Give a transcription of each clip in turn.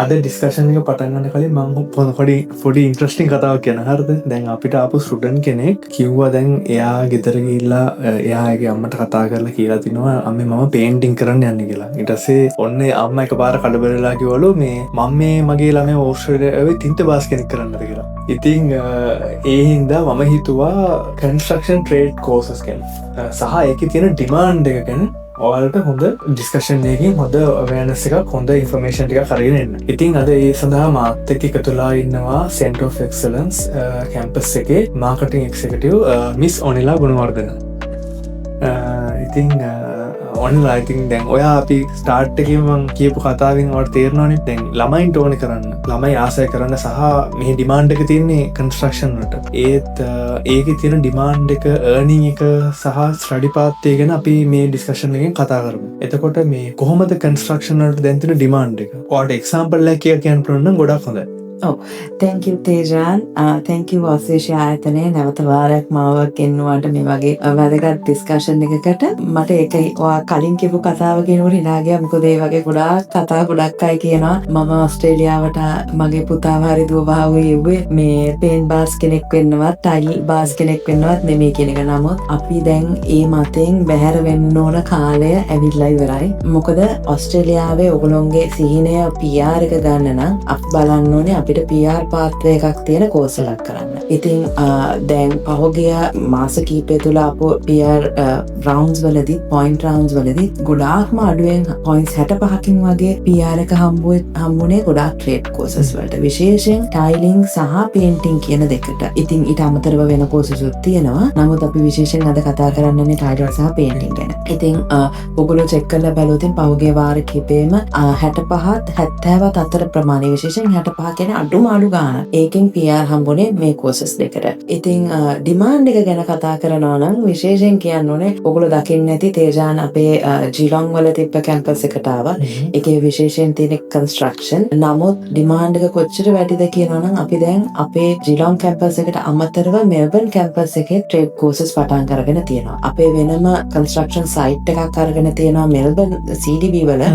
අද ඩිස්කෂන් එක පටන් ගන්න කලින් මං පොඩි පොඩි ඉන්ට්‍රස්ටිං කතාවක් කියන්න, හරිද? දැන් අපිට ආපු ස්ටුඩන්ට් කෙනෙක් කිව්වා, දැන් එයා ගෙදර ගිහිල්ලා එයාගේ අම්මට කතා කරලා කියලා තිනවා අම්මේ මම පේන්ටිං කරන්න යන්නේ කියලා. ඊට පස්සේ ඔන්න අම්මා එකපාර කලබල වෙලා කිව්වලු මේ මම මේ මගේ ළමයා ඕස්ට්‍රේලියාවේ තින්ත බාස් කෙනෙක් කරන්නද කියලා. ඉතින් ඒ හින්දා මම හිතුවා කන්ස්ට්‍රක්ෂන් ට්‍රේඩ් කෝසස් ගැන සහ ඒකේ තියෙන ඩිමාන්ඩ් එක ගැන ඔයාලට හොඳ ඩිස්කෂන් එකකින් හොඳ අවෙයාර්නස් එකක්, හොඳ ඉන්ෆර්මේෂන් ටිකක් අරගෙන එන්න. ඉතින් අද ඒ සඳහා මාත් එක්ක එකතු වෙලා ඉන්නවා සෙන්ටර් ඔෆ් එක්සලන්ස් කැම්පස් එකේ මාකටිං එක්සිකියුටිව් මිස් ඔනිලා ගුණවර්ධන. ඉතින් ඔනිලා, ඉතින් දැන් ඔයා අපි ස්ටාර්ට් එකේ මං කියපු කතාවෙන් ඔයාලට තේරෙනවනේ දැන් ළමයින්ට ඕනේ කරන්න, ළමයි ආසයි කරන්න සහ මෙහි ඩිමාන්ඩ් එක තියෙන්නේ කන්ස්ට්‍රක්ෂන් වලට. ඒත් ඒකේ තියෙන ඩිමාන්ඩ් එක, අර්නින් එක සහ ස්ටඩි පාත් එක ගැන අපි මේ ඩිස්කෂන් එකෙන් කතා කරමු. එතකොට මේ කොහොමද කන්ස්ට්‍රක්ෂන් වලට දැන් තියෙන ඩිමාන්ඩ් එක? ඔයාලට එක්සැම්පල් එකක් කියලා කියන්න පුළුවන් නම් ගොඩක් හොඳයි. ඔව්, thank you Tejan, thank you ඕස්ඒෂියා ආයතනය නැවත වාරයක් මාව ගෙන්නුවාට මේ වගේ වැදගත් ඩිස්කෂන් එකකට. මට ඒක ඔයා කලින් කියපු කතාව කියනකොට හිනා ගියා. මොකද ඒ වගේ ගොඩාක් කතා ගොඩක් අය කියනවා මම ඕස්ට්‍රේලියාවට මගේ පුතාව හරි දුවව එව්වේ මේ පේන්ට් බාස් කෙනෙක් වෙන්නවත් ටයිල් බාස් කෙනෙක් වෙන්නවත් නෙමෙයි කියන එක. නමුත් අපි දැන් ඒ මතෙන් බැහැර වෙන්න ඕන කාලය ඇවිල්ලා ඉවරයි. මොකද ඕස්ට්‍රේලියාවේ ඔයගොල්ලොන්ගේ සිහිනය PR එක ගන්න නම් අපි බලන්න ඕනේ අපිට PR පාත්වේ එකක් තියෙන කෝස් එකක් කරන්න. ඉතින් දැන් පහුගිය මාස කිහිපය තුළ ආපු PR රවුන්ඩ්ස් වලදී, පොයින්ට් රවුන්ඩ්ස් වලදී ගොඩාක්ම අඩුවෙන් පොයින්ට්ස් 65කින් වගේ PR එක හම්බුනේ ගොඩාක් ට්‍රේඩ් කෝසස් වලට. විශේෂයෙන් ටයිලිං සහ පේන්ටිං කියන දෙකට. ඉතින් ඊට අමතරව වෙන කෝසස් උත් තියෙනවා. නමුත් අපි විශේෂයෙන් අද කතා කරන්න යන්නේ ටයිලිං සහ පේන්ටිං ගැන. ඉතින් ඔයගොල්ලෝ චෙක් කරලා බැලුවොත් පහුගිය වාර කිහිපෙම 65ත් 70ත් අතර ප්‍රමාණය, විශේෂයෙන් 65 කියන්නේ අඩුම අඩු ගාන. ඒකෙන් PR හම්බුනේ මේ කෝසස් දෙකට. ඉතින් ඩිමාන්ඩ් එක ගැන කතා කරනවා නම් විශේෂයෙන් කියන්න ඕනේ ඔයගොල්ලෝ දකින්න ඇති තේජාන් අපේ ජිලොං වල තිබ්බ කැම්පස් එකට ආවා. ඒකේ විශේෂයෙන් තියෙන කන්ස්ට්‍රක්ෂන්. නමුත් ඩිමාන්ඩ් එක කොච්චර වැඩිද කියනවා නම් අපි දැන් අපේ ජිලොං කැම්පස් එකට අමතරව මෙල්බන් කැම්පස් එකේ ට්‍රේඩ් කෝසස් පටන් අරගෙන තියෙනවා. අපේ වෙනම කන්ස්ට්‍රක්ෂන් සයිට් එකක් අරගෙන තියෙනවා මෙල්බන් CDB වල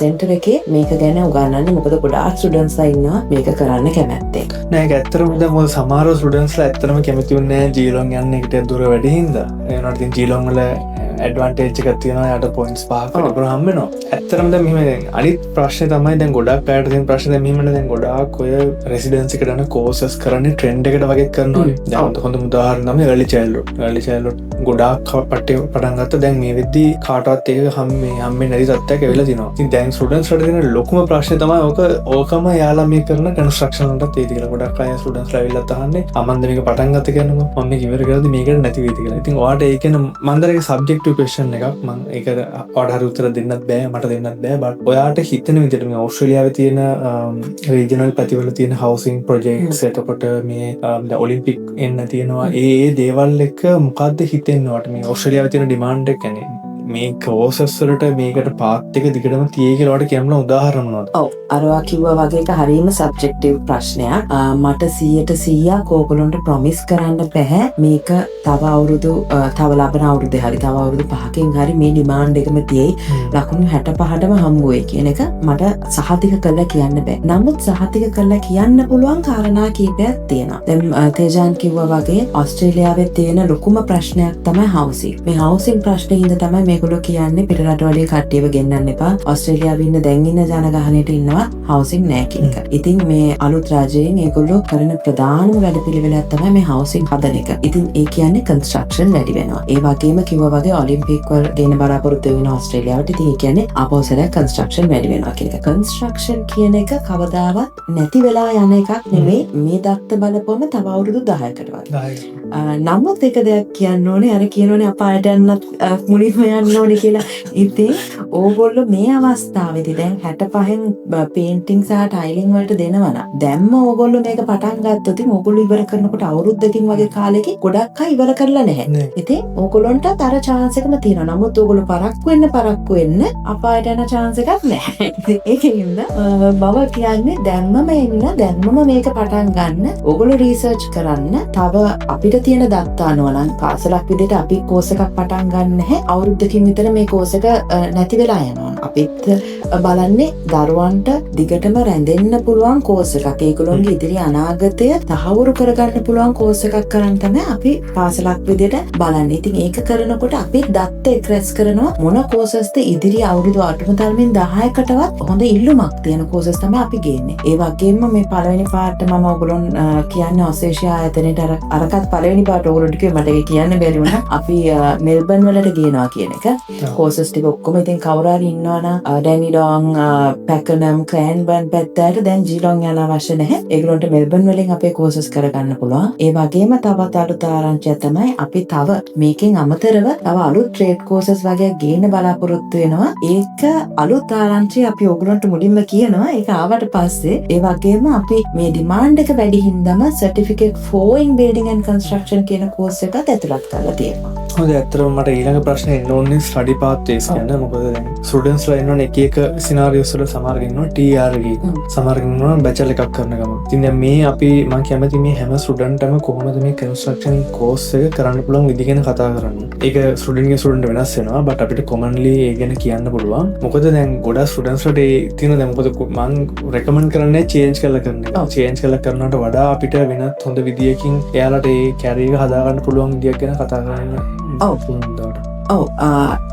සෙන්ටර් එකේ මේක ගැන උගන්වන්න. මොකද ගොඩාක් ස්ටුඩන්ට්ස්ලා ඉන්නවා මේක කරන්න කැමැත්තෙන්. නෑ, ඒක ඇත්තටම දැන් මොකද සමහර ස්ටුඩන්ට්ස්ලා ඇත්තටම කැමති වෙන්නේ නෑ ජීලොන් යන්න, ඒකට දුර වැඩි හින්දා. ඒ වුණාට ඉතින් ජීලොන් වල ඇඩ්වාන්ටේජ් එකක් තියෙනවා, යාට පොයින්ට්ස් 5ක් වැඩිපුර හම්බ වෙනවා. ඇත්තටම දැන් මෙහෙම දැන් අනිත් ප්‍රශ්නේ තමයි දැන් ගොඩක් අයට තියෙන ප්‍රශ්නේ දැන් මෙහෙමනේ, දැන් ගොඩාක් ඔය රෙසිඩන්සි එකට යන කෝසස් කරන්නේ ට්‍රෙන්ඩ් එකට වගේ කරනවානේ. දැන් හොඳ උදාහරණ තමයි අර්ලි චයිල්ඩ්හුඩ්. අර්ලි චයිල්ඩ්හුඩ් ගොඩාක් පට්ටි පටන් ගත්තා. දැන් මේ වෙද්දි කාටවත් ඒක හම්බෙන්නේ නැති තත්ත්වයක් ඇවිල්ලා තිනවා. ඉතින් දැන් ස්ටුඩන්ට්ස් වලට තියෙන ලොකුම ප්‍රශ්නේ තමයි ඕකම යාලා මේ කරන කන්ස්ට්‍රක්ෂන් වලටත් ඒති කියලා. ගොඩක් අය ස්ටුඩන්ට්ස්ලා ඇවිල්ලා අහන්නේ අමන්ද මේක පටන් ගත්ත කියන්නකෝ, මම මේක ඉවර කරද්දි මේකට නැති වෙයිද කියලා. ඉතින් ඔයාට ඒ කියන්නේ මං දන්නේ ඒක සබ්ජෙක්ටිව් ක්වෙස්චන් එකක්. මං ඒක ඔයාට හරි උත්තර දෙන්නත් බෑ, මට දෙන්නත් බෑ. බට් ඔයාට හිතෙන විදිහට මේ ඕස්ට්‍රේලියාවේ තියෙන රීජනල් පැතිවල තියෙන හවුසිං ප්‍රොජෙක්ට්ස්, එතකොට මේ දැන් ඔලිම්පික් එන්න තියෙනවා, ඒ ඒ දේවල් එක්ක මොකද්ද හිතෙන්නේ ඔයාට මේ ඕස්ට්‍රේලියාවේ තියෙන ඩිමාන්ඩ් එක කියන්නේ මේ කෝසස් වලට මේකට පාත් එක දිගටම තියෙයි කියලා ඔයාලට කියන්න උදාහරණ මොනවද? ඔව්, අරවා කිව්වා වගේ එක හරීම සබ්ජෙක්ටිව් ප්‍රශ්නයක්. මට 100ට 100ක් ඕගොල්ලන්ට ප්‍රොමිස් කරන්න බැහැ මේක තව අවුරුදු තව ලබන අවුරුද්දේ හරි තව අවුරුදු 5කින් හරි මේ ඩිමාන්ඩ් එකම තියෙයි, ලකුණු 65ටම හම්බ වෙයි කියන එක මට සහතික කරලා කියන්න බෑ. නමුත් සහතික කරලා කියන්න පුළුවන් කාරණා කීපයක් තියෙනවා. දැන් තේජාන් කිව්වා වගේ ඕස්ට්‍රේලියාවේ තියෙන ලොකුම ප්‍රශ්නයක් තමයි හවුසිං. මේ හවුසිං ප්‍රශ්නේ හින්දා තමයි මේගොල්ලෝ කියන්නේ පිට රටවලින් කට්ටියව ගෙන්නන්න එපා. ඕස්ට්‍රේලියාවේ ඉන්න දැන් ඉන්න ජනගහනයට ඉන්නවා හවුසිං නෑ කියන එක. ඉතින් මේ අලුත් රජයෙන් ඒගොල්ලෝ කරන ප්‍රධානම වැඩපිළිවෙලක් තමයි මේ හවුසිං හදන එක. ඉතින් ඒ කියන්නේ කන්ස්ට්‍රක්ෂන් වැඩි වෙනවා. ඒ වගේම කිව්වා වගේ ඔලිම්පික් වල ගෙන බලාපොරොත්තු වෙන ඕස්ට්‍රේලියාවට. ඉතින් ඒ කියන්නේ ආපහු සැරයක් කන්ස්ට්‍රක්ෂන් වැඩි වෙනවා කියන එක. කන්ස්ට්‍රක්ෂන් කියන එක කවදාවත් නැති වෙලා යන එකක් නෙමෙයි. මේ දත්ත බලපුවම තව අවුරුදු 10කට වගේ. නමුත් එක දෙයක් කියන්න ඕනේ, අර කියනෝනේ අපායට යන්නත් මුලින්ම යන්න ඕනේ කියලා. ඉතින් ඕගොල්ලෝ මේ අවස්ථාවේදී දැන් 65න් පේන්ටිං සහ ටයිලිං වලට දෙනවා නම් දැම්ම ඕගොල්ලෝ මේක පටන් ගත්තොත් ඉතින් ඕගොල්ලෝ ඉවර කරනකොට අවුරුද්දකින් වගේ කාලෙකින් ගොඩක් අය ඉවර කරලා නැහැ. ඉතින් ඕගොල්ලන්ටත් අර චාන්ස් එකම තියෙනවා. නමුත් ඕගොල්ලෝ පරක්කු වෙන්න පරක්කු වෙන්න අපායට යන චාන්ස් එකක් නැහැ. ඉතින් ඒකින්ද මම කියන්නේ දැම්මම එන්න, දැම්මම මේක පටන් ගන්න. ඕගොල්ලෝ රීසර්ච් කරන්න. තව අපිට තියෙන දත්ත අනුව නම් පාසලක් විදිහට අපි කෝස් එකක් පටන් ගන්න නැහැ. අවුරුද්දකින් විතර මේ කෝස් එක නැති වෙලා යනවා. අපිත් බලන්නේ දරුවන්ට දිගටම රැඳෙන්න පුළුවන් කෝස් එකක්. ඒගොල්ලොන්ගේ ඉදිරි අනාගතය තහවුරු කරගන්න පුළුවන් කෝස් එකක් කරන් තමයි අපි පාසලක් විදිහට බලන්නේ. ඉතින් ඒක කරනකොට අපි දත්ත එක් රැස් කරනවා මොන කෝසස්ද ඉදිරි අවුරුදු අඩුම තරමින් 10කටවත් හොඳ ඉල්ලුමක් තියෙන කෝසස් තමයි අපි ගේන්නේ. ඒ වගේම මේ පළවෙනි පාර්ට මම ඔයගොල්ලොන් කියන්නේ ඔස්ට්‍රේලියා ආයතනයේට අරකත් පළවෙනි පාර්ට ඔයගොල්ලොන්ට කිව්වේ මට ඒක කියන්න බැරි වුණා. අපි මෙල්බන් වලට ගේනවා කියන එක. කෝසස් ටික ඔක්කොම ඉතින් කවුරු හරි ඉන්නවා නම් ඩැනිඩොන්, පැකනම්, ක්‍රෑන්බර්න් පැත්තට දැන් ජීලොන් යන අවශ්‍ය නැහැ. ඒගොල්ලන්ට මෙල්බන් වලින් අපේ කෝසස් කරගන්න පුළුවන්. ඒ වගේම තවත් අලුත් ආරංචියක් තමයි අපි තව මේකෙන් අමතරව තව අලුත් ට්‍රේඩ් කෝසස් වගේක් ගේන්න බලාපොරොත්තු වෙනවා. ඒක අලුත් ආරංචිය අපි ඔයගොල්ලන්ට මුලින්ම කියනවා. ඒක ආවට පස්සේ ඒ වගේම අපි මේ ඩිමාන්ඩ් එක වැඩි හින්දාම certificate 4 in building and construction කියන කෝස් එකත් ඇතුළත් කරලා තියෙනවා. හොඳයි, ඇත්තටම මට ඊළඟ ප්‍රශ්නේ එන්න ඕනේ ස්ටඩි පාත්වේස් ගැන. මොකද දැන් ස්ටුඩන්ට්ස්ලා ඉන්නවනේ එක එක සිනාරියෝස් වල. සමහර කෙනෙක් ඉන්නවා TR එකේ, සමහර කෙනෙක් ඉන්නවා බැචලර් එකක් කරන ගමන්. ඉතින් දැන් මේ අපි මං කැමති මේ හැම ස්ටුඩන්ට්ටම කොහොමද මේ කන්ස්ට්‍රක්ෂන් කෝස් එක කරන්න පුළුවන් විදි ගැන කතා කරන්න. ඒක ස්ටුඩන්ට්ගේ ස්ටුඩන්ට් වෙනස් වෙනවා, බට් අපිට කොමන්ලි ඒ ගැන කියන්න පුළුවන්. මොකද දැන් ගොඩක් ස්ටුඩන්ට්ස්ලට ඒ තියෙන දැන් මොකද මං රෙකමන්ඩ් කරන්නේ චේන්ජ් කරලා කරන එක. චේන්ජ් කරලා කරනවට වඩා අපිට වෙනත් හොඳ විදියකින් එයාලට ඒ කැරියර් එක හදාගන්න පුළුවන් විදියක් ගැන කතා කරන්න පුළුවන්. ඔව්,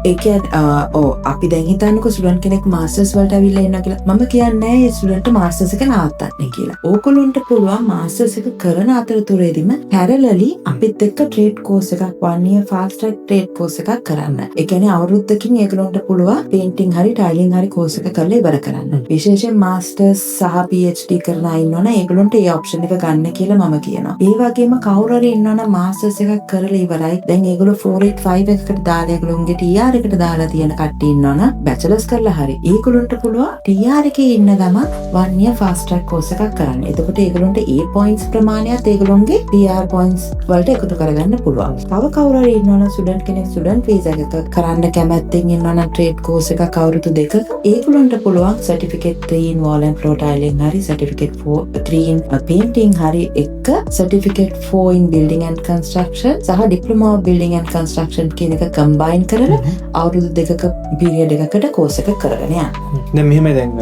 ඒ කියන්නේ ඔව්, අපි දැන් හිතන්නකෝ ස්ටුඩන්ට් කෙනෙක් මාස්ටර්ස් වලට ඇවිල්ලා ඉන්නවා කියලා. මම කියන්නේ නෑ ඒ ස්ටුඩන්ට් මාස්ටර්ස් එක නවත්තන්න කියලා. ඕගොල්ලන්ට පුළුවන් මාස්ටර්ස් එක කරන අතරතුරේදීම පැරලලි අපිත් එක්ක ට්‍රේඩ් කෝස් එකක්, 1 year fast track trade course එකක් කරන්න. ඒ කියන්නේ අවුරුද්දකින් ඒගොල්ලන්ට පුළුවන් පේන්ටිං හරි ටයිලිං හරි කෝස් එක කරලා ඉවර කරන්න. විශේෂයෙන් මාස්ටර්ස් සහ PhD කරන අය ඉන්නවනම් ඒගොල්ලන්ට ඒ ඔප්ෂන් එක ගන්න කියලා මම කියනවා. ඒ වගේම කවුරු හරි ඉන්නවනම් මාස්ටර්ස් එකක් කරලා ඉවරයි. දැන් ඒගොල්ලෝ 485 එකකට දාලා ඒගොල්ලොන්ගේ TR එකට දාලා තියෙන කට්ටිය ඉන්නවනම් බැචලර්ස් කරලා හරි ඒගොල්ලන්ට පුළුවන් TR එකේ ඉන්න ගමන් 1 year fast track course එකක් කරන්න. එතකොට ඒගොල්ලන්ට ඒ පොයින්ට්ස් ප්‍රමාණයත් ඒගොල්ලොන්ගේ PR points වලට එකතු කරගන්න පුළුවන්. තව කවුරු හරි ඉන්නවනම් ස්ටුඩන්ට් කෙනෙක් ස්ටුඩන්ට් වීසා එකක කරන්න කැමැත්තෙන් ඉන්නවනම් ට්‍රේඩ් කෝස් එකක් අවුරුදු 2ක, ඒගොල්ලන්ට පුළුවන් certificate 3 in wall and floor tiling හරි සර්ටිෆිකේට් 4 3 in painting හරි එක්ක certificate 4 in building and construction සහ diploma of building and construction කියන එක කම්බයින් කරලා අවුරුදු 2ක පීරියඩ් එකකට කෝස් එක කරගෙන යන්න. දැන් මෙහෙමයි, දැන්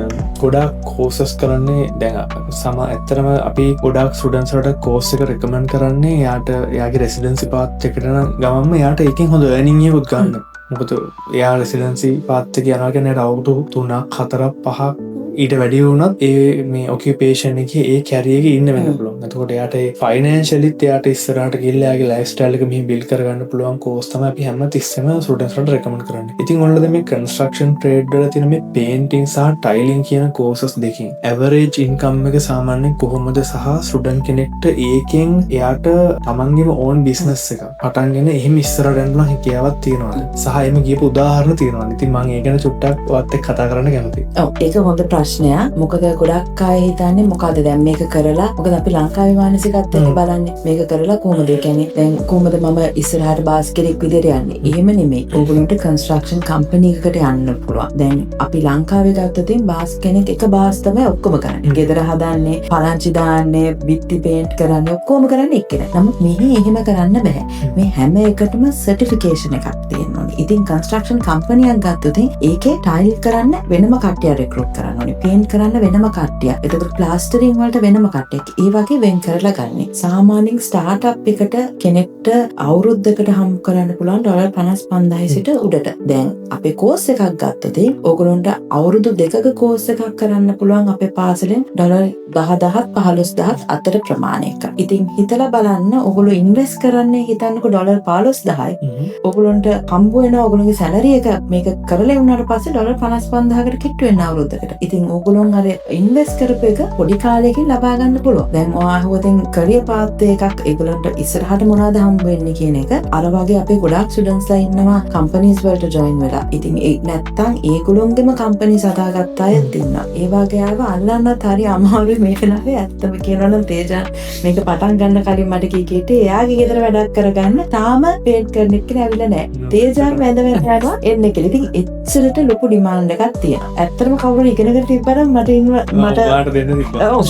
ගොඩාක් කෝසස් කරන්නේ දැන් ඇත්තටම අපි ගොඩාක් ස්ටුඩන්ට්ස් වලට කෝස් එක රෙකමන්ඩ් කරන්නේ එයාට එයාගේ රෙසිඩන්සි පාත් එකට නම් ගමන්ම එයාට ඒකෙන් හොඳ අර්නින් එකකුත් ගන්න. මොකද එයා රෙසිඩන්සි පාත් එක යනවා කියන්නේ එයාට අවුරුදු 3ක් 4ක් 5ක් ඊට වැඩි වුණත් ඒ මේ ඔකියුපේෂන් එකේ ඒ කැරියර් එකේ ඉන්න වෙන්න පුළුවන්. එතකොට එයාට ඒ ෆයිනෑන්ෂියලිත් එයාට ඉස්සරහට ගිහිල්ලා එයාගේ ලයිෆ් ස්ටයිල් එක මෙහි බිල්ඩ් කරගන්න පුළුවන් කෝස් තමයි අපි හැම තිස්සෙම ස්ටුඩන්ට්ස් වලට රෙකමන්ඩ් කරන්නේ. ඉතින් ඔයාලා දැන් මේ කන්ස්ට්‍රක්ෂන් ට්‍රේඩ් වල තියෙන මේ පේන්ටිං සහ ටයිලිං කියන කෝසස් දෙකෙන් ඇවරේජ් ඉන්කම් එක සාමාන්‍යයෙන් කොහොමද සහ ස්ටුඩන්ට් කෙනෙක්ට ඒකෙන් එයාට තමන්ගේම ඕන් බිස්නස් එක පටන්ගෙන එහෙම ඉස්සරහට යන්න පුළුවන් හැකියාවක් තියෙනවද සහ එහෙම ගියපු උදාහරණ තියෙනවද? ඉතින් මම ඒ ගැන චුට්ටක් ඔයත් එක්ක කතා කරන්න කැමතියි. ඔව්, ඒක හොඳ ප්‍රශ්නයක්. මොකද ගොඩක් අය හිතන්නේ මොකද දැන් මේක කරලා, මොකද අපි ලංකාවේ මානසිකත්වයෙන් බලන්නේ මේක කරලා කොහොමද, ඒ කියන්නේ දැන් කොහොමද මම ඉස්සරහට බාස් කෙනෙක් විදිහට යන්නේ? එහෙම නෙමෙයි. ඕගොල්ලන්ට කන්ස්ට්‍රක්ෂන් කම්පැනි එකකට යන්න පුළුවන්. දැන් අපි ලංකාවේ ගත්තොත් බාස් කෙනෙක් එක බාස් තමයි ඔක්කොම කරන්නේ. ගෙදර හදන්නේ, පලංචි දාන්නේ, බිත්ති පේන්ට් කරන්නේ, ඔක්කොම කරන්නේ එක්කෙනා. නමුත් මෙහි එහෙම කරන්න බෑ. මේ හැම එකටම සර්ටිෆිකේෂන් එකක් තියෙන්න ඕනේ. ඉතින් කන්ස්ට්‍රක්ෂන් කම්පැනියක් ගත්තොත් ඒකේ ටයිල් කරන්න වෙනම කට්ටිය රෙක්‍රූට් කරන්න ඕනේ. පේන්ට් කරන්න වෙනම කට්ටිය. එතකොට ප්ලාස්ටරින් වලට වෙනම කට්ටියක්. ඒ වගේ වෙන් කරලා ගන්න. සාමාන්‍යයෙන් ස්ටාර්ට් එකට කෙනෙක්ට අවුරුද්දකට හම්බ කරන්න පුළුවන් ඩොලර් 55,000 සිට උඩට. දැන් අපේ කෝස් එකක් ගත්තොත් ඕගොල්ලන්ට අවුරුදු 2ක කෝස් එකක් කරන්න පුළුවන් අපේ පාසලෙන් ඩොලර් 10,000ත් 15,000ත් අතර ප්‍රමාණයක. ඉතින් හිතලා බලන්න, ඔයගොල්ලෝ ඉන්වෙස්ට් කරන්නේ හිතන්නකෝ ඩොලර් 15,000යි. ඔයගොල්ලන්ට හම්බ වෙන ඔයගොල්ලෝගේ සැලරි එක මේක කරලා වුණාට පස්සේ ඩොලර් 55,000කට කිට්ටු වෙන අවුරුද්දකට. ඉතින් ඕගොල්ලොන් අර ඉන්වෙස්ට් කරපු එක පොඩි කාලයකින් ලබා ගන්න පුළුවන්. දැන් ඔයා අහුවොත් කරියර් පාත් එකක් ඒගොල්ලන්ට ඉස්සරහට මොනවද හම්බ වෙන්නේ කියන එක, අර වගේ අපේ ගොඩාක් ස්ටුඩන්ට්ස්ලා ඉන්නවා කම්පනීස් වලට ජොයින් වෙලා. ඉතින් ඒ නැත්තම් ඒගොල්ලොන්ගේම කම්පනීස් හදාගත්ත අයත් ඉන්නවා. ඒ වගේ අයව අල්ලන්නත් හරි අමාරුයි මේ වෙලාවේ. ඇත්තම කියනවා නම් තේජා මේක පටන් ගන්න කලින් මට කී කීටේ එයාගේ ගෙදර වැඩක් කරගන්න තාම පේන්ට් කරන එක්කෙනා ඇවිල්ලා නැහැ. තේජාන් වැඳ වැඳ යනවා එන්න කියලා. ඉතින් එච්චරට ලොකු ඩිමාන්ඩ් එකක් තියෙනවා. ඇත්තටම කවුරු ඉගෙනගෙන තිබ්බනම් මට ඉන්න මට ඔයාට දෙන්න තිබ්බා. ඔව්.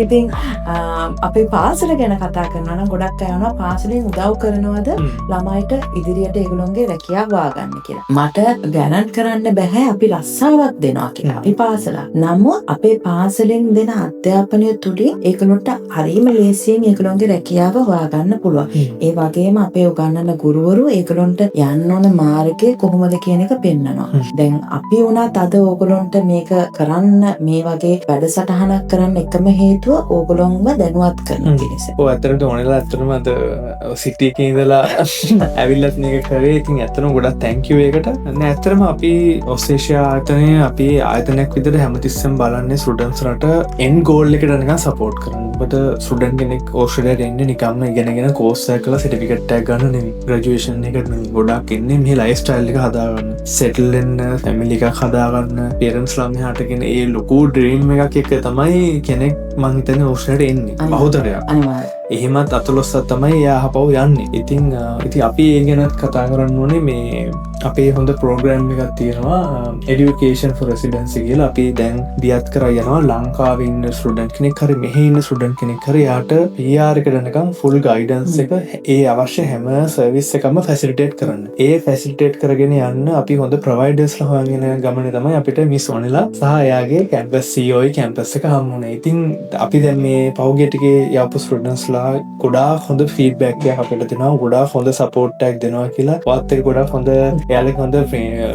ඉතින් අපේ පාසල ගැන කතා කරනවා නම් ගොඩක් අය අහනවා පාසලෙන් උදව් කරනවද ළමයිට ඉදිරියට ඒගොල්ලොන්ගේ රැකියාව හොයාගන්න කියලා. මට ගැරන්ට් කරන්න බැහැ අපි රස්සාවක් දෙනවා කියලා. අපි පාසල. නමුත් අපේ පාසලෙන් දෙන අධ්‍යාපනය තුලින් ඒගොල්ලොන්ට හරිම ලේසියෙන් ඒගොල්ලොන්ගේ රැකියාව හොයාගන්න පුළුවන්. ඒ වගේම අපේ උගන්වන ගුරුවරු ඒගොල්ලොන්ට යන්න ඕන මාර්ගය කොහොමද කියන එක පෙන්නනවා. දැන් අපි වුණත් අද ඕගොල්ලොන්ට මේක කරන්න මේ වගේ වැඩසටහනක් කරන්න එකම හේතුව ඕගොල්ලොන්ව දැනුවත් කරන පිණිස. ඔව්, ඇත්තටම ඔනෙලා ඇත්තටම අද සිටි එකේ ඉඳලා ඇවිල්ලත් මේක කරේ. ඉතින් ඇත්තටම ගොඩක් thank you ඒකට. නෑ, ඇත්තටම අපි ඔස්ට්‍රේලියා ආයතනය අපි ආයතනයක් විදිහට හැමතිස්සෙම බලන්නේ ස්ටුඩන්ට්ස් ලට එන්ඩ් ගෝල් එකට නිකන් සපෝට් කරන්න. මොකද ස්ටුඩන්ට් කෙනෙක් ඕස්ට්‍රේලියාවට එන්නේ නිකම්ම ඉගෙනගෙන කෝස් එකක් කරලා සර්ටිෆිකේට් එකක් ගන්න නෙමෙයි. ග්‍රැජුවේෂන් එකට නෙමෙයි. ගොඩක් එන්නේ මේ ලයිෆ් ස්ටයිල් එක හදාගන්න. සෙටල් වෙන්න, ෆැමිලි එකක් හදාගන්න, පේරන්ට්ස් ලා මෙහාට ගෙන ඒ ලොකු ඩ්‍රීම් එකක් එක්ක තමයි කෙනෙක් මං හිතන්නේ ඕස්ට්‍රේලියාවට එන්නේ. බහුතරයක්. එහෙමත් අතලොස්සක් තමයි එයා ආපහු යන්නේ. ඉතින් ඉතින් අපි ඒ ගැනත් කතා කරන්න ඕනේ. මේ අපේ හොඳ ප්‍රෝග්‍රෑම් එකක් තියෙනවා Education for Residency කියලා. අපි දැන් දියත් කරා යනවා ලංකාවේ ඉන්න ස්ටුඩන්ට් කෙනෙක් හරි මෙහි ඉන්න ස්ටුඩන්ට් කෙනෙක් හරි එයාට PR එකට එනකම් ෆුල් ගයිඩන්ස් එක ඒ අවශ්‍ය හැම සර්විස් එකම ෆැසිලිටේට් කරන්න. ඒ ෆැසිලිටේට් කරගෙන යන්න අපි හොඳ ප්‍රොවයිඩර්ස්ලා හොයාගෙන යන ගමනේ තමයි අපිට මිස් ඔනෙලා සහ එයාගේ කැම්පස් COE campus එක හම්බ වුණේ. ඉතින් අපි දැන් මේ පහුගිය ටිකේ යවපු ස්ටුඩන්ට්ස්ලා ගොඩාක් හොඳ ෆීඩ්බැක් එකක් අපිට දෙනවා, ගොඩාක් හොඳ සපෝට් එකක් දෙනවා කියලා. ඔයත් එක්ක ගොඩාක් හොඳ එයාලගේ හොඳ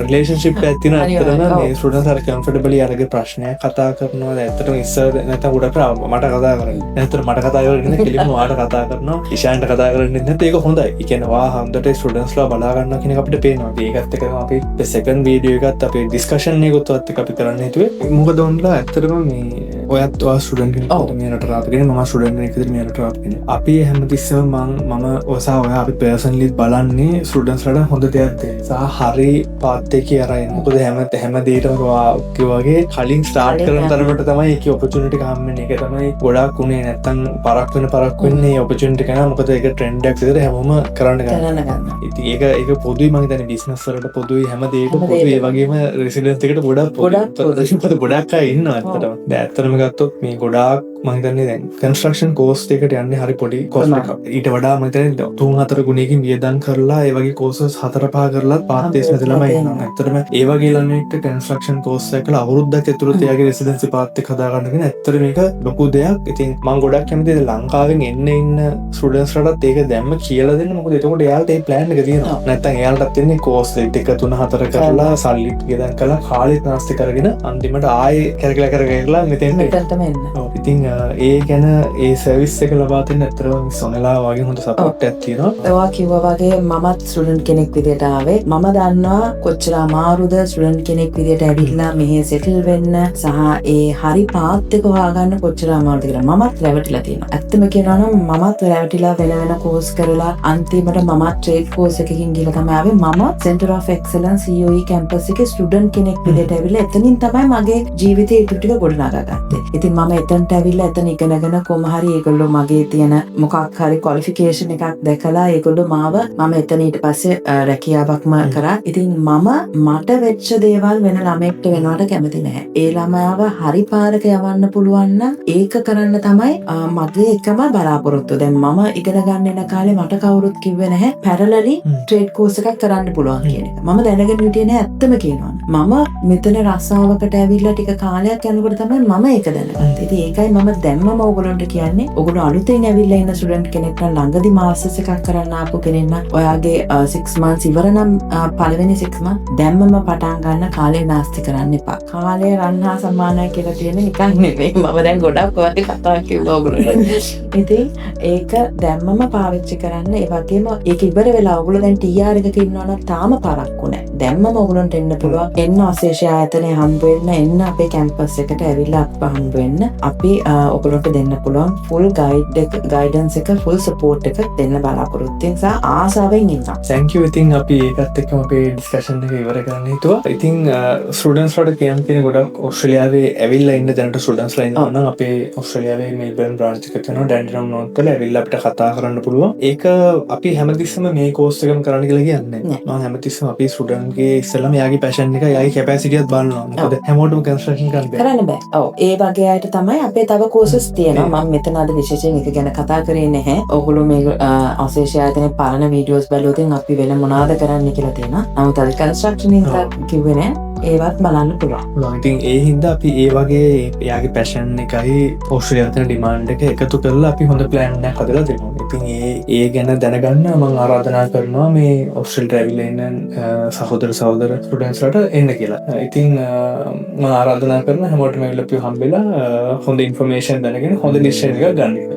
රිලේෂන්ෂිප් එකක් තියෙනවා. ඇත්තටම මේ ස්ටුඩන්ට්ස් අර කම්ෆර්ටබලි අරගේ ප්‍රශ්නයක් කතා කරනවා. දැන් ඇත්තටම ඉස්සර නැත්තම් ගොඩක් මට කතා කරන්නේ. නැත්තම් මට කතා කරන්නේ කෙලින්ම ඔයාට කතා කරනවා. ඉෂාන්ට කතා කරන්නේ නැත්නම් ඒක හොඳයි. ඒ කියන්නේ ඔයා හොඳට ස්ටුඩන්ට්ස්ලා බලා ගන්නවා කියන එක අපිට පේනවා. ඉතින් ඒකත් එක්ක අපි සෙකන්ඩ් වීඩියෝ එකත් අපේ ඩිස්කෂන් එකකුත් ඔයත් එක්ක අපි කරන්න හිතුවේ. මොකද ඔන්ලා ඇත්තටම මේ ඔයත් ඔයා ස්ටුඩන්ට් කෙනෙක් විදිහට මේ රටට ආපු කෙනෙක්, මම ස්ටුඩන්ට් කෙනෙක් විදිහට මේ රටට ආපු කෙනෙක්. අපි හැමතිස්සෙම මම ඔසා ඔයා අපි පර්සනලි බලන්නේ ස්ටුඩන්ට්ස්ලාට හොඳ දෙයක් දෙන්න සහ හරි පාත් එකේ අරන් එන්න. මොකද හැම හැම දෙයකටම ඔයා කිව්වා වගේ කලින් ස්ටාර්ට් කරන තරමට තමයි ඒකේ ඔපචුනිටි එක හම්බෙන්නේ. ඒක තමයි ගොඩාක් උනේ. නැත්තම් පරක් වෙන පරක් වෙන්නේ ඒ ඔපචුනිටි එක නෑ. මොකද ඒක ට්‍රෙන්ඩ් එකක් විදිහට හැමෝම කරන්න ගන්නවා. කරන්න ගන්නවා. ඉතින් ඒක ඒක පොදුයි මං හිතන්නේ බිස්නස් වලට පොදුයි, හැම දෙයකටම හැම පොදුයි. ඒ දෙයකටම. වගේම රෙසිඩන්ස් එකට ගොඩක් පොදුයි. ගොඩක් පොදුයි. මොකද ගොඩක් අය ඉන්නවා ඇත්තටම. දැන් ඇත්තටම ගත්තොත් මේ ගොඩාක් මං හිතන්නේ දැන් කන්ස්ට්‍රක්ෂන් කෝස්ට් එකට යන්නේ හරි පොඩි කෝස්ට් එකක්. ඊට වඩා මං හිතන්නේ 3-4 ගුණයකින් වියදම් කරලා ඒ වගේ කෝසස් 4-5 කරලත් පාත් ඒස් නැති ළමයි ඉන්නවා. ඇත්තටම ඒ වගේ ළමයෙක්ට කන්ස්ට්‍රක්ෂන් කෝස් එක කරලා අවුරුද්දක් ඇතුළත එයාගේ රෙසිඩන්සි පාත් එක හදා ගන්න කියන ඇත්තට මේක ලොකු දෙයක්. ඉතින් මං ගොඩක් කැමතියි ලංකාවෙන් එන්න ඉන්න ස්ටුඩන්ට්ස්ලටත් ඒක දැම්ම කියලා දෙන්න. මොකද එතකොට එයාලට ඒ ප්ලෑන් එක තියෙනවා. නැත්තම් එයාලටත් වෙන්නේ කෝස් 2 3 4 කරලා සල්ලි වියදම් කරලා කාලෙත් නාස්ති කරගෙන අන්තිමට ආයේ කැරකිලා කැරකිලා මෙතෙන්ට එන්න. මෙතනටම එන්න. ඔව්. ඉතින් ඒ ගැන ඒ සර්විස් එක ලබා දෙන්න ඇත්තටම මිස් ඔනෙලා වගේ හොඳ සපෝට් එකක් තියෙනවා. ඔයා කිව්වා වගේ මමත් ස්ටුඩන්ට් කෙනෙක් විදියට ආවේ. මම දන්නවා කොච්චර අමාරුද ස්ටුඩන්ට් කෙනෙක් විදියට ඇවිල්ලා මෙහෙ සෙටල් වෙන්න සහ ඒ හරි පාත් එක හොයාගන්න කොච්චර අමාරුද කියලා. මමත් රැවටිලා තියෙනවා. ඇත්තම කියනවා නම් මමත් රැවටිලා වෙන වෙන කෝස් කරලා අන්තිමට මමත් ට්‍රේඩ් කෝස් එකකින් ගිහලා තමයි ආවේ. මම Center of Excellence COE campus එකේ ස්ටුඩන්ට් කෙනෙක් විදියට ඇවිල්ලා එතනින් තමයි මගේ ජීවිතේ ඉතුරු ටික ගොඩනගා ගත්තේ. ඉතින් මම එතනට ඇවිල්ලා එතන ඉගෙනගෙන කොහොම හරි ඒගොල්ලෝ මගේ තියෙන මොකක් හරි ක්වොලිෆිකේෂන් එකක් දැකලා ඒගොල්ලෝ මාව මම එතන ඊට පස්සේ රැකියාවක්ම කරා. ඉතින් මම මට වෙච්ච දේවල් වෙන ළමයෙක්ට වෙනවට කැමති නැහැ. ඒ ළමයාව හරි පාරක යවන්න පුළුවන් නම් ඒක කරන්න තමයි මගේ එකම බලාපොරොත්තුව. දැන් මම ඉගෙන ගන්න එන කාලේ මට කවුරුත් කිව්වේ නැහැ පැරලලි ට්‍රේඩ් කෝස් එකක් කරන්න පුළුවන් කියන එක. මම දැනගෙන හිටියේ නෑ ඇත්තම කියනවා නම්. මම මෙතන රස්සාවකට ඇවිල්ලා ටික කාලයක් යනකොට තමයි මම ඒක දැනගත්තේ. ඉතින් ඒකයි මම දැම්මම ඕගොල්ලන්ට කියන්නේ, ඔයගොල්ලෝ අලුතෙන් ඇවිල්ලා ඉන්න ස්ටුඩන්ට් කෙනෙක් නම්, ළඟදි මාස්ටර්ස් එකක් කරන්න ආපු කෙනෙක් නම්, ඔයාගේ 6 months ඉවර නම් පළවෙනි 6 months දැම්මම පටන් ගන්න, කාලය නාස්ති කරන්න එපා. කාලය රන් හා සමානයි කියලා තියෙන නිකන් නෙමෙයි. මම දැන් ගොඩක් ඔයාලට කතා කිව්වා ඔයගොල්ලන්ට. ඉතින් ඒක දැම්මම පාවිච්චි කරන්න. ඒ වගේම ඒක ඉවර වෙලා ඔයගොල්ලෝ දැන් TR එකක ඉන්නවා නම් තාම පරක්කු නෑ. දැම්මම ඔයගොල්ලන්ට එන්න පුළුවන්. එන්න ඔස්ට්‍රේලියා ආයතනය හම්බ වෙන්න, එන්න අපේ කැම්පස් එකට ඇවිල්ලා අප්ප හම්බ වෙන්න. අපි ඔයගොල්ලන්ට දෙන්න පුළුවන් ෆුල් ගයිඩ් එක, ගයිඩන්ස් එක, ෆුල් සපෝට් එක දෙන්න බලාපොරොත්තු වෙන නිසා ආසාවෙන් ඉන්නවා. Thank you. ඉතින් අපි ඒකත් එක්කම අපේ ඩිස්කෂන් එක ඉවර කරන්න හිතුවා. ඉතින් ස්ටුඩන්ට්ස් වලට කියන්න තියෙන, ගොඩක් ඕස්ට්‍රේලියාවේ ඇවිල්ලා ඉන්න දැනට ස්ටුඩන්ට්ස්ලා ඉන්නවා නම්, අපේ ඕස්ට්‍රේලියාවේ මෙල්බර්න් බ්‍රාන්ච් එක තියෙනවා ඩැන්ඩිනොන් නෝර්ත් වල. ඇවිල්ලා අපිට කතා කරන්න පුළුවන්. ඒක අපි හැමතිස්සෙම මේ කෝස් එකම කරන්න කියලා කියන්නේ නෑ. මම හැමතිස්සෙම අපි ස්ටුඩන්ට්ගේ ඉස්සෙල්ලාම එයාගේ පැෂන් එක, එයාගේ කැපැසිටි එකත් බලනවා. මොකද හැමෝටම කන්ස්ට්‍රක්ෂන් කරන්න බෑ. කරන්න බෑ. ඔව්. ඒ වගේ අයට තමයි අපේ තව කෝසස් තියෙනවා. මම මෙතන අද විශේෂයෙන් එක ගැන කතා කරේ නැහැ. ඔයගොල්ලෝ මේ ඔසේෂියා ආයතනයේ පරණ වීඩියෝස් බැලුවොත් අපි වෙන මොනවද කරන්න කියලා තියෙනවා. නමුත් අද කන්ස්ට්‍රක්ෂන් එක කිව්වේ නෑ. ඒවත් බලන්න පුළුවන්. පුළුවන්. ඉතින් ඒ හින්දා අපි ඒ වගේ එයාගේ පැෂන් එකයි ඕස්ට්‍රේලියාවේ තියෙන ඩිමාන්ඩ් එක එකතු කරලා අපි හොඳ ප්ලෑන් එකක් හදලා දෙනවා. ඉතින් ඒ ඒ ගැන දැනගන්න මම ආරාධනා කරනවා මේ ඕස්ට්‍රේලියාවට ඇවිල්ලා ඉන්න සහෝදර සහෝදර ස්ටුඩන්ට්ස්ලාට එන්න කියලා. ඉතින් මම ආරාධනා කරනවා හැමෝටම ඇවිල්ලා අපිව හම්බෙලා හොඳ ඉන්ෆර්මේෂන් දැනගෙන හොඳ ඩිසිෂන් එකක් ගන්න.